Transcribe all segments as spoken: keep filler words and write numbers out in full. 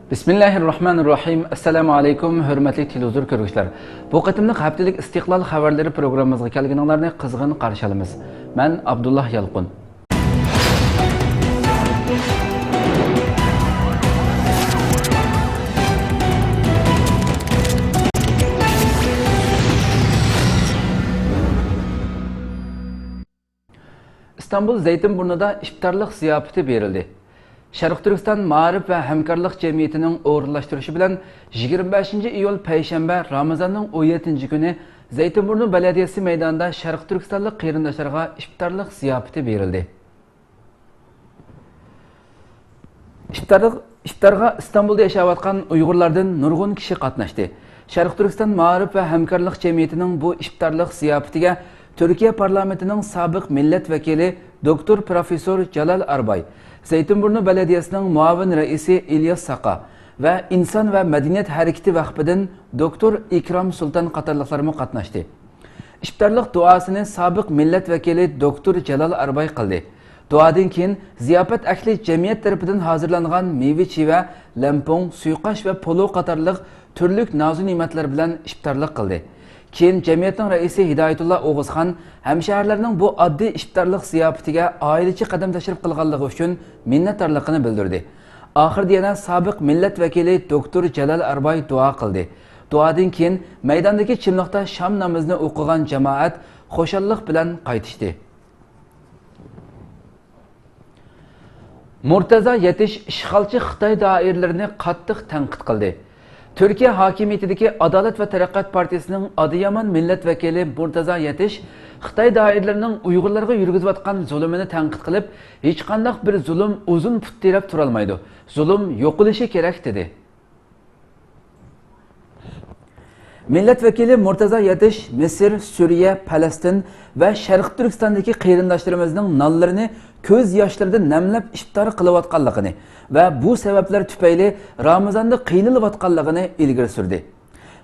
بىسمىللاھىررەھمانىررەھىم. ئەسسالامۇ ئەلەيكۇم، ھۆرمەتلىك تېلېۋىزور كۆرگۈچىلەر. بۇ قېتىملىق ھەپتىلىك ئىستىقلال خەۋەرلىرى پروگراممىمىزغا كەلگىنىڭلارنى قىزغىن قارشى ئالىمىز. مەن ئابدۇللا يالقۇن. ئىستانبۇل زەيتىنبۇرنىدا ئىپتارلىق زىياپىتى بېرىلدى. شەرقىي تۈركىستان مائارىپ ۋە ھەمكارلىق جەمئىيىتىنىڭ ئورۇنلاشتۇرۇشى بىلەن يىگىرمە بەشىنچى ئىيۇل پەيشەنبە رامىزاننىڭ ئون يەتتىنچى كۈنى زەيتىنبۇرنۇ بەلەدىيەسى مەيدانىدا شەرقىي تۈركىستانلىق قېرىنداشلارغا ئىپتارلىق زىياپىتى بېرىلدى. ئىپتارلىق، ئىپتارغا ئىستانبۇلدا ياشاۋاتقان ئۇيغۇرلاردىن نۇرغۇن كىشى قاتناشتى. شەرقىي تۈركىستان مائارىپ ۋە ھەمكارلىق جەمئىيىتىنىڭ بۇ ئىپتارلىق زىياپىتىگە تۈركىيە پارلامېنتىنىڭ سابىق مىللەت ۋەكىلى دوكتور پروفېسسور جالال ئارباي، زەيتىنبۇرنۇ بەلەدىيەسىنىڭ مۇئاۋىن رەئىسى ئىلياس ساقا ۋە ئىنسان ۋە مەدەنىيەت ھەرىكىتى ۋەقپىدىن دوكتور ئىكرام سۇلتان قاتارلىقلارمۇ قاتناشتى. ئىپتارلىق دۇئاسىنى سابىق مىللەت ۋەكىلى دوكتور جالال ئارباي قىلدى. دۇئادىن كېيىن زىياپەت ئەھلى جەمئىيەت تەرىپىدىن ھازىرلانغان مېۋە-چىۋە، لەمپۇڭ، سۇيۇقئاش ۋە پولۇ قاتارلىق تۈرلۈك نازۇ-نېمەتلەر بىلەن ئىپتارلىق قىلدى. كېيىن جەمئىيەتنىڭ رەئىسى ھىدايەتۇللا ئوغۇزخان ھەمشەھەرلەرنىڭ بۇ ئاددىي ئىپتارلىق زىياپىتىگە ئائىلىچە قەدەم تەشرىپ قىلغانلىقى ئۈچۈن مىننەتدارلىقىنى بىلدۈردى. ئاخىرىدا يەنە سابىق مىللەت ۋەكىلى دوكتور جالال ئارباي دۇئا قىلدى. دۇئادىن كېيىن مەيداندىكى چىملىقتا شام نامىزىنى ئوقۇغان جامائەت خۇشاللىق بىلەن قايتىشتى. مۇرتەزا يەتىش ئىشغالچى خىتاي دائىرىلىرىنى قاتتىق تەنقىد قىلدى. تۈركىيە ھاكىمىيىتىدىكى ئادالەت ۋە تەرەققىيات پارتىيىسىنىڭ ئادىيامان مىللەت ۋەكىلى مۇرتەزا يەتىش خىتاي دائىرىلىرىنىڭ ئۇيغۇرلارغا يۈرگۈزۈۋاتقان زۇلۇمىنى تەنقىد قىلىپ، ھېچقانداق بىر زۇلۇم ئۇزۇن پۇت تىرەپ تۇرالمايدۇ، زۇلۇم يوقىلىشى كېرەك، دېدى. مىللەت ۋەكىلى مۇرتەزا يەتىش مىسىر، سۈرىيە، پەلەستىن ۋە شەرقىي تۈركىستاندىكى قېرىنداشلىرىمىزنىڭ نانلىرىنى كۆز ياشلىرىدا نەملەپ ئىپتار قىلىۋاتقانلىقىنى ۋە بۇ سەۋەبلەر تۈپەيلى رامىزاندا قىينىلىۋاتقانلىقىنى ئىلگىرى سۈردى.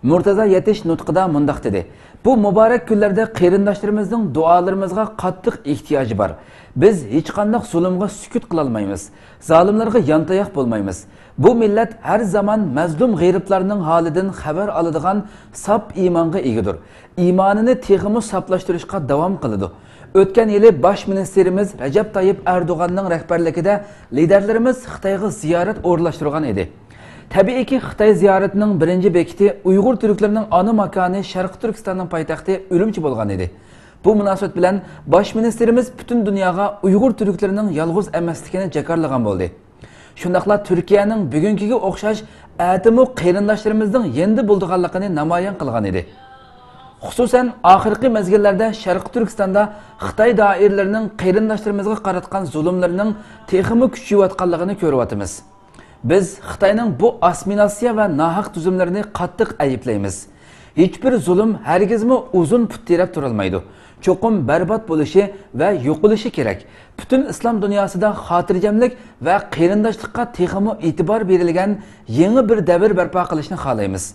مۇرتەزا يەتىش نۇتقىدا مۇنداق دېدى: بۇ مۇبارەك كۈنلەردە قېرىنداشلىرىمىزنىڭ دۇئالىرىمىزغا قاتتىق ئېھتىياجى بار. بىز ھېچقانداق زۇلۇمغا سۈكۈت قىلالمايمىز، زالىملارغا يانتاياق بولمايمىز. بۇ مىللەت ھەر زامان مەزلۇم غېرىبلارنىڭ ھالىدىن خەۋەر ئالىدىغان ساپ ئىمانغا ئىگىدۇر. ئىمانىنى تېخىمۇ ساپلاشتۇرۇشقا داۋام قىلىدۇ. ئۆتكەن يىلى باش مىنىستىرىمىز رەجەپ تايىپ ئەردوغاننىڭ رەھبەرلىكىدە لىدەرلىرىمىز خىتايغا زىيارەت ئورۇنلاشتۇرغان ئىدى. تەبىئىيكى، خىتاي زىيارىتىنىڭ بىرىنچى بېكىتى ئۇيغۇر تۈركلىرىنىڭ ئانا ماكانى شەرقىي تۈركىستاننىڭ پايتەختى ئۈرۈمچى بولغان ئىدى. بۇ مۇناسىۋەت بىلەن باش مىنىستىرىمىز پۈتۈن دۇنياغا ئۇيغۇر تۈركلىرىنىڭ يالغۇز ئەمەسلىكىنى جاكارلىغان بولدى. شۇنداقلا تۈركىيەنىڭ بۈگۈنكىگە ئوخشاش ئەتىمۇ قېرىنداشلىرىمىزنىڭ يېنىدا بولىدىغانلىقىنى نامايان قىلغان ئىدى. خۇسۇسەن، ئاخىرقى مەزگىللەردە شەرقىي تۈركىستاندا خىتاي دائىرىلىرىنىڭ قېرىنداشلىرىمىزغا قاراتقان زۇلۇملىرىنىڭ تېخىمۇ كۈچىيىۋاتقانلىقىنى كۆرۈۋاتىمىز. بىز خىتاينىڭ بۇ ئاسسىمىلياتسىيە ۋە ناھەق تۈزۈملىرىنى قاتتىق ئەيىبلەيمىز. ھېچبىر زۇلۇم ھەرگىزمۇ ئۇزۇن پۇت تىرەپ تۇرالمايدۇ. چوقۇم بەربات بولۇشى ۋە يوقىلىشى كېرەك. پۈتۈن ئىسلام دۇنياسىدا خاتىرجەملىك ۋە قېرىنداشلىققا تېخىمۇ ئېتىبار بېرىلگەن يېڭى بىر دەۋر بەرپا قىلىشنى خالايمىز.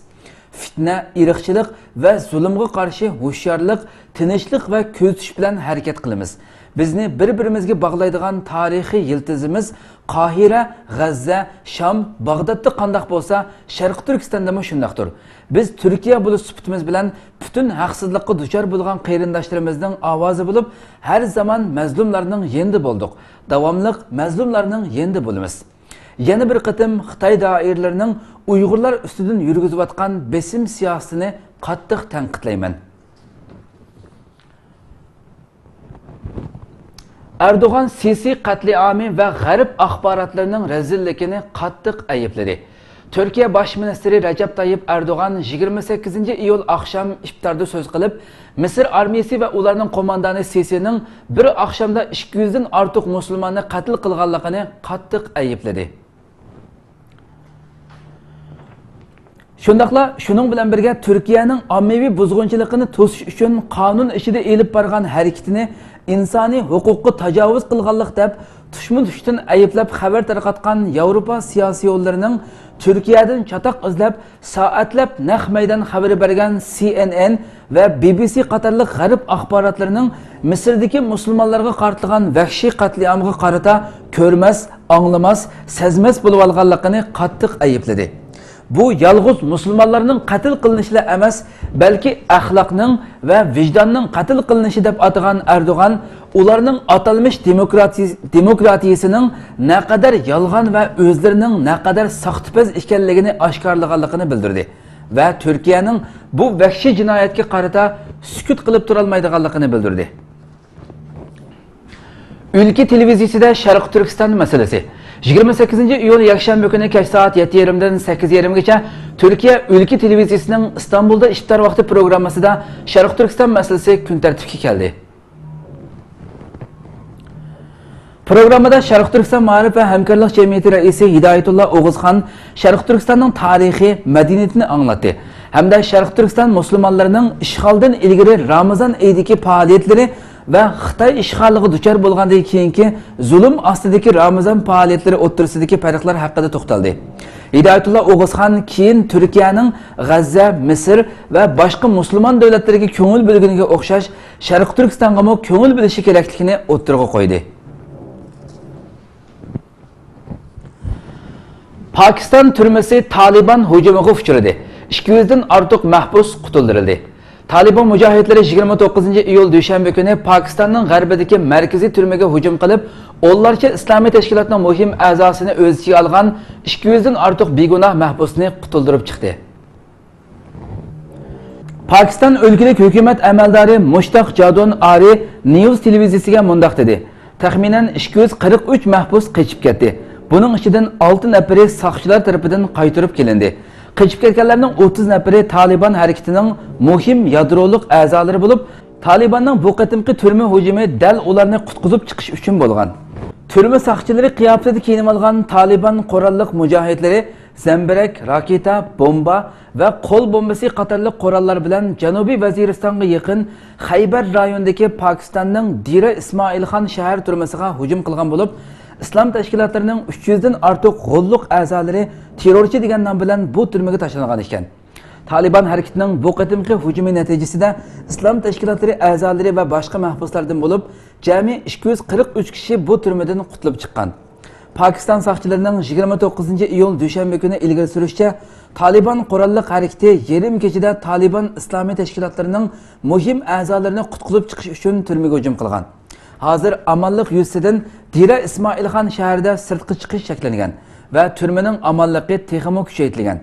پىتنە، ئىرقچىلىق ۋە زۇلۇمغا قارشى ھوشيارلىق، تىنچلىق ۋە كۆزىتىش بىلەن ھەرىكەت قىلىمىز. بىزنى بىر-بىرىمىزگە باغلايدىغان تارىخىي يىلتىزىمىز قاھىرە، غەززە، شام، باغدادتا قانداق بولسا، شەرقىي تۈركىستاندىمۇ شۇنداقتۇر. بىز تۈركىيە بولۇش سۈپىتىمىز بىلەن پۈتۈن ھەقسىزلىققا دۇچار بولغان قېرىنداشلىرىمىزنىڭ ئاۋازى بولۇپ، ھەر زامان مەزلۇملارنىڭ يېنىدا بولدۇق. داۋاملىق مەزلۇملارنىڭ يېنىدا بولىمىز. يەنە بىر قېتىم خىتاي دائىرىلىرىنىڭ ئۇيغۇرلار ئۈستىدىن يۈرگۈزۈۋاتقان بېسىم سىياسىتىنى قاتتىق تەنقىدلەيمەن. ئەردوغان سىسى قەتلىئامى ۋە غەرب ئاخباراتلىرىنىڭ رەزىللىكىنى قاتتىق ئەيىبلىدى. تۈركىيە باش مىنىستىرى رەجەپ تايىپ ئەردوغان يىگىرمە سەككىزىنچى ئىيۇل ئاخشام ئىپتاردا سۆز قىلىپ، مىسىر ئارمىيىسى ۋە ئۇلارنىڭ قوماندانى سىسىنىڭ بىر ئاخشامدا ئىككى يۈزدىن ئارتۇق مۇسۇلماننى قەتل قىلغانلىقىنى قاتتىق ئەيىبلىدى. شۇنداقلا شۇنىڭ بىلەن بىرگە تۈركىيەنىڭ ئاممىۋى بۇزغۇنچىلىقىنى توسۇش ئۈچۈن قانۇن ئىچىدە ئېلىپ بارغان ھەرىكىتىنى ئىنسانىي ھوقۇققا تاجاۋۇز قىلغانلىق دەپ تۇشمۇ تۇشتىن ئەيىبلەپ خەۋەر تارقاتقان ياۋروپا سىياسىيونلىرىنىڭ تۈركىيەدىن چاتاق ئىزدەپ، سائەتلەپ نەق مەيدان خەۋىرى بەرگەن سى ئېن ئېن ۋە بى بى سى قاتارلىق غەرب ئاخباراتلىرىنىڭ مىسىردىكى مۇسۇلمانلارغا قارىتىلغان ۋەھشىي قەتلىئامغا قارىتا كۆرمەس، ئاڭلىماس، سەزمەس بولۇۋالغانلىقىنى قاتتىق ئەيىبلىدى. بۇ يالغۇز مۇسۇلمانلارنىڭ قەتل قىلىنىشىلا ئەمەس، بەلكى ئەخلاقنىڭ ۋە ۋىجداننىڭ قەتل قىلىنىشى دەپ ئاتىغان ئەردوغان ئۇلارنىڭ ئاتالمىش دېموكراتىي-، دېموكراتىيىسىنىڭ نەقەدەر يالغان ۋە ئۆزلىرىنىڭ نەقەدەر ساختىپەز ئىكەنلىكىنى ئاشكارىلىغانلىقىنى بىلدۈردى ۋە تۈركىيەنىڭ بۇ ۋەھشىي جىنايەتكە قارىتا سۈكۈت قىلىپ تۇرالمايدىغانلىقىنى بىلدۈردى. ئۈلكە تېلېۋىزىيىسىدە شەرقىي تۈركىستان مەسىلىسى. يىگىرمە سەككىزىنچى ئىيۇل يەكشەنبە كۈنى كەچ سائەت يەتتە يېرىمدىن سەككىز يېرىمگىچە تۈركىيە ئۈلكە تېلېۋىزىيىسىنىڭ ئىستانبۇلدا ئىپتار ۋاقتى پروگراممىسىدا شەرقىي تۈركىستان مەسىلىسى كۈن تەرتىپكە كەلدى. پروگراممىدا شەرقىي تۈركىستان مائارىپ ۋە ھەمكارلىق جەمئىيىتى رەئىسى ھىدايەتۇللا ئوغۇزخان شەرقىي تۈركىستاننىڭ تارىخى، مەدەنىيىتىنى ئاڭلاتتى ھەمدە شەرقىي تۈركىستان مۇسۇلمانلىرىنىڭ ئىشغالدىن ئىلگىرى رامىزان ئېيىدىكى پائالىيەتلىرى ۋە خىتاي ئىشغالىغا دۇچار بولغاندىن كېيىنكى زۇلۇم ئاستىدىكى رامىزان پائالىيەتلىرى ئوتتۇرىسىدىكى پەرقلەر ھەققىدە توختالدى. ھىدايەتۇللا ئوغۇزخان كېيىن تۈركىيەنىڭ غەززە، مىسىر ۋە باشقا مۇسۇلمان دۆلەتلىرىگە كۆڭۈل بۆلگىنىگە ئوخشاش، شەرقىي تۈركىستانغىمۇ كۆڭۈل بۆلۈشى كېرەكلىكىنى ئوتتۇرىغا قويدى. پاكىستان تۈرمىسى تالىبان ھۇجۇمىغا ئۇچرىدى. ئىككى يۈزدىن ئارتۇق مەھبۇس قۇتۇلدۇرۇلدى. تالىبان مۇجاھىدلىرى يىگىرمە توققۇزىنچى ئىيۇل دۈشەنبە كۈنى پاكىستاننىڭ غەربىدىكى مەركىزىي تۈرمىگە ھۇجۇم قىلىپ، ئونلارچە ئىسلامىي تەشكىلاتنىڭ مۇھىم ئەزاسىنى ئۆز ئىچىگە ئالغان ئىككى يۈزدىن ئارتۇق بىگۇناھ مەھبۇسنى قۇتۇلدۇرۇپ چىقتى. پاكىستان ئۆلكىلىك ھۆكۈمەت ئەمەلدارى مۇشتاق جادون ئارى نيۇز تېلېۋىزىيىسىگە مۇنداق دېدى: تەخمىنەن ئىككى يۈز قىرىق ئۈچ مەھبۇس قېچىپ كەتتى. بۇنىڭ ئىچىدىن ئالتە نەپىرى ساقچىلار تەرىپىدىن قايتۇرۇپ كېلىندى. قېچىپ كەتكەنلەرنىڭ ئوتتۇز نەپىرى تالىبان ھەرىكىتىنىڭ مۇھىم يادرولۇق ئەزالىرى بولۇپ، تالىباننىڭ بۇ قېتىمقى تۈرمە ھۇجۇمى دەل ئۇلارنى قۇتقۇزۇپ چىقىش ئۈچۈن بولغان. تۈرمە ساقچىلىرى قىياپىتىدە كىيىنىۋالغان تالىبان قوراللىق مۇجاھىدلىرى زەمبىرەك، راكېتا، بومبا ۋە قول بومبىسى قاتارلىق قوراللار بىلەن جەنۇبىي ۋەزىرىستانغا يېقىن خەيبەر رايونىدىكى پاكىستاننىڭ دىرە ئىسمائىلخان شەھەر تۈرمىسىغا ھۇجۇم قىلغان بولۇپ، ئىسلام تەشكىلاتلىرىنىڭ ئۈچ يۈزدىن ئارتۇق غوللۇق ئەزالىرى تېررورچى دېگەن نام بىلەن بۇ تۈرمىگە تاشلانغان ئىكەن. تالىبان ھەرىكىتىنىڭ بۇ قېتىمقى ھۇجۇمى نەتىجىسىدە ئىسلام تەشكىلاتلىرى ئەزالىرى ۋە باشقا مەھبۇسلاردىن بولۇپ، جەمئىي ئىككى يۈز قىرىق ئۈچ كىشى بۇ تۈرمىدىن قۇتۇلۇپ چىققان. پاكىستان ساقچىلىرىنىڭ يىگىرمە توققۇزىنچى ئىيۇل دۈشەنبە كۈنى ئىلگىرى سۈرۈشىچە، تالىبان قوراللىق ھەرىكىتى يېرىم كېچىدە تالىبان ئىسلامىي تەشكىلاتلىرىنىڭ مۇھىم ئەزالىرىنى قۇتقۇزۇپ چىقىش ئۈچۈن تۈرمىگە ھۇجۇم قىلغان. ھازىر ئامانلىق يۈزىسىدىن دىرە ئىسمائىلخان شەھىرىدە سىرتقا چىقىش چەكلەنگەن ۋە تۈرمىنىڭ ئامانلىقى تېخىمۇ كۈچەيتىلگەن.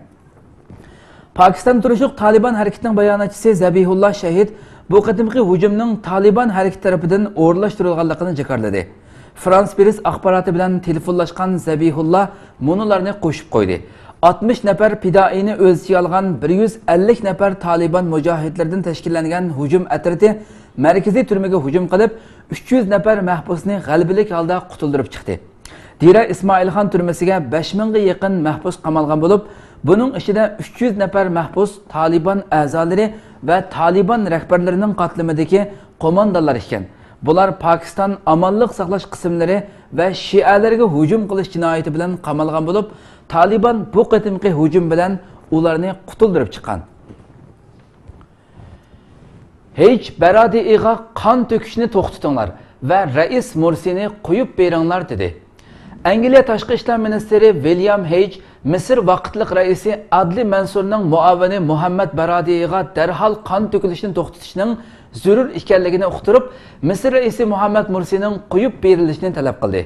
پاكىستان تۇرۇشلۇق تالىبان ھەرىكىتىنىڭ باياناتچىسى زەبىھۇللا شەھىد بۇ قېتىمقى ھۇجۇمنىڭ تالىبان ھەرىكىتى تەرىپىدىن ئورۇنلاشتۇرۇلغانلىقىنى جاكارلىدى. فرانس پرېس ئاخباراتى بىلەن تېلېفونلاشقان زەبىھۇللا مۇنۇلارنى قوشۇپ قويدى: ئاتمىش نەپەر پىدائىينى ئۆز ئىچىگە ئالغان بىر يۈز ئەللىك نەپەر تالىبان مۇجاھىدلىرىدىن تەشكىللەنگەن ھۇجۇم ئەترىتى مەركىزىي تۈرمىگە ھۇجۇم قىلىپ، ئۈچ يۈز نەپەر مەھبۇسنى غەلىبىلىك ھالدا قۇتۇلدۇرۇپ چىقتى. دىرە ئىسمائىلخان تۈرمىسىگە بەش مىڭغا يېقىن مەھبۇس قامالغان بولۇپ، بۇنىڭ ئىچىدە ئۈچ يۈز نەپەر مەھبۇس تالىبان ئەزالىرى ۋە تالىبان رەھبەرلىرىنىڭ قاتلىمىدىكى قوماندانلار ئىكەن. بۇلار پاكىستان ئامانلىق ساقلاش قىسىملىرى ۋە شىئەلەرگە ھۇجۇم قىلىش جىنايىتى بىلەن قامالغان بولۇپ، تالىبان بۇ قېتىمقى ھۇجۇم بىلەن ئۇلارنى قۇتۇلدۇرۇپ چىققان. ھېيج بەرادىئىغا قان تۆكۈشنى توختىتىڭلار ۋە رەئىس مۇرسىنى قويۇپ بېرىڭلار، دېدى. ئەنگلىيە تاشقى ئىشلار مىنىستىرى ۋىليام ھېيج مىسىر ۋاقىتلىق رەئىسى ئادلى مەنسۇرنىڭ مۇئاۋىنى مۇھەممەد بەرادىئىغا دەرھال قان تۆكۈلۈشنى توختىتىشنىڭ زۆرۈر ئىكەنلىكىنى ئۇقتۇرۇپ، مىسىر رەئىسى مۇھەممەد مۇرسىنىڭ قويۇپ بېرىلىشىنى تەلەپ قىلدى.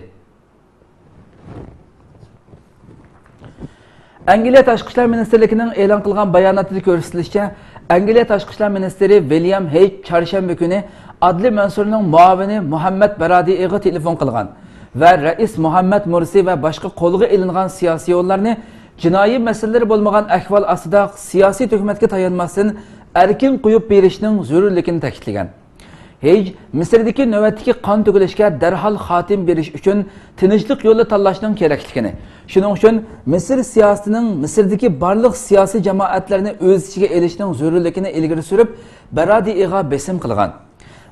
ئەنگلىيە تاشقى ئىشلار مىنىستىرلىكىنىڭ ئېلان قىلغان باياناتىدا كۆرسىتىلىشىچە، ئەنگلىيە تاشقى ئىشلار مىنىستىرى ۋىليام ھېيج چارشەنبە كۈنى ئادلى مەنسۇرنىڭ مۇئاۋىنى مۇھەممەد بەرادىئىغا تېلېفون قىلغان ۋە رەئىس مۇھەممەد مۇرسى ۋە باشقا قولغا ئېلىنغان سىياسىيونلارنى جىنايى مەسىلىلىرى بولمىغان ئەھۋال ئاستىدا سىياسىي تۆھمەتكە تايانماستىن ئەركىن قويۇپ بېرىشنىڭ زۆرۈرلۈكىنى تەكىتلىگەن. ھېيج مىسىردىكى نۆۋەتتىكى قان تۆكۈلۈشكە دەرھال خاتىمە بېرىش ئۈچۈن تىنچلىق يولى تاللاشنىڭ كېرەكلىكىنى، شۇنىڭ ئۈچۈن مىسىر سىياسىتىنىڭ مىسىردىكى بارلىق سىياسىي جامائەتلەرنى ئۆز ئىچىگە ئېلىشنىڭ زۆرۈرلۈكىنى ئىلگىرى سۈرۈپ، بەرادىئىغا بېسىم قىلغان.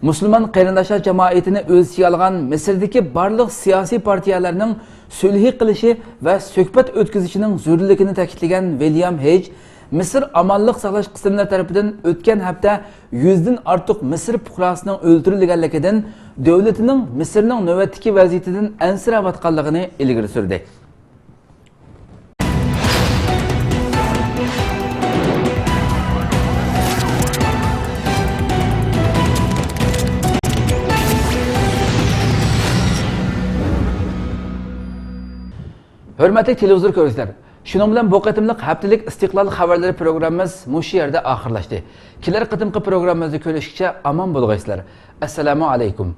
مۇسۇلمان قېرىنداشلار جامائىتىنى ئۆز ئىچىگە ئالغان مىسىردىكى بارلىق سىياسىي پارتىيەلەرنىڭ سۈلھى قىلىشى ۋە سۆھبەت ئۆتكۈزۈشىنىڭ زۆرۈرلۈكىنى تەكىتلىگەن ۋىليام ھېيج، مىسىر ئامانلىق ساقلاش قىسىملىرى تەرىپىدىن ئۆتكەن ھەپتە يۈزدىن ئارتۇق مىسىر پۇقراسىنىڭ ئۆلتۈرۈلگەنلىكىدىن، دۆلىتىنىڭ مىسىرنىڭ نۆۋەتتىكى ۋەزىيىتىدىن ئەنسىرەۋاتقانلىقىنى ئىلگىرى سۈردى. ھۆرمەتلىك تېلېۋىزور كۆرگۈچىلەر، شۇنىڭ بىلەن بۇ قېتىملىق ھەپتىلىك ئىستىقلال خەۋەرلىرى پروگراممىمىز مۇشۇ يەردە ئاخىرلاشتى. كېلەر قېتىمقى پروگراممىمىزدا كۆرۈشكىچە ئامان بولغايسىلەر. ئەسسالامۇ ئەلەيكۇم.